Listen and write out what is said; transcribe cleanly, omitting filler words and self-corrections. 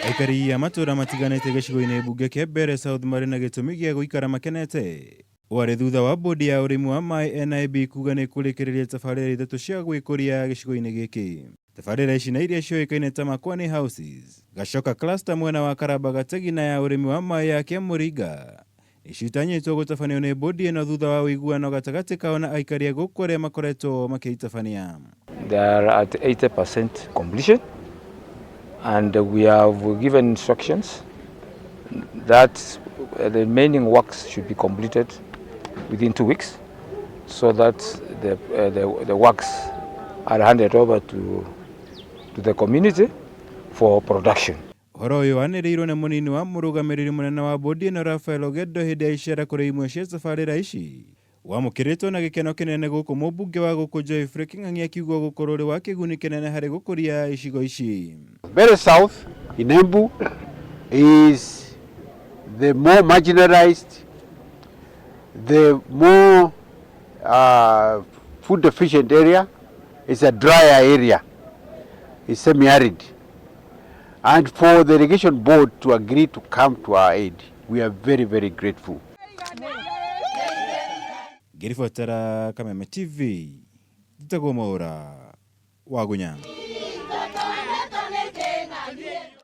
Aikari a matũũra matiganĩte gĩcigo-inĩ mbunge kĩa Mbeere South marĩ na gĩtũmi gĩa gũikara makenete. Ũũ arĩ thutha wa bodi ya ũrĩmi wa maĩ NIB kuga nĩ ĩkũrĩkĩrĩria tabarĩra ithatũ cia gwĩkũria gĩcigo-inĩ gĩkĩ. Tabarĩra ici na iria ciũĩkaine ta Makwani Houses, Gacoka Cluster mwena wa Karamba Gategi na ya ũrĩmi wa maĩ ya Kĩamũringa nĩcio itanyĩtwo gũtabanio nĩ bodi ĩno thutha wa ũiguano gatagatĩ kao na aikari a gũkũ arĩa makoretwo makĩitabania. They are at 80% completion and we have given instructions that the remaining works should be completed within 2 weeks so that the works are handed over to the community for production. Ũhoro ũyũ wanĩrĩirwo nĩ mũnini wa mũrũgamĩrĩri mũnene wa bodi ĩno Raphael Ogedo hĩndĩ ya icera kũrĩ imwe cia tabarĩra ici. Wamũkĩrĩtwo na gĩkeno kĩnene gũkũ mũmbunge wa gũkũ Geoffrey Kĩng'ang'i akiuga ũgũkorwo ũrĩ wa kĩguni kĩnene harĩ gũkũria icigo ici. Mbeere South in Embu is the more marginalized, the more food deficient area. It's a drier area. It's semi-arid. And for the irrigation board to agree to come to our aid, we are very, very grateful. Ngĩribotera Kameme TV, njĩtagwo Mwaũra wa Gunya.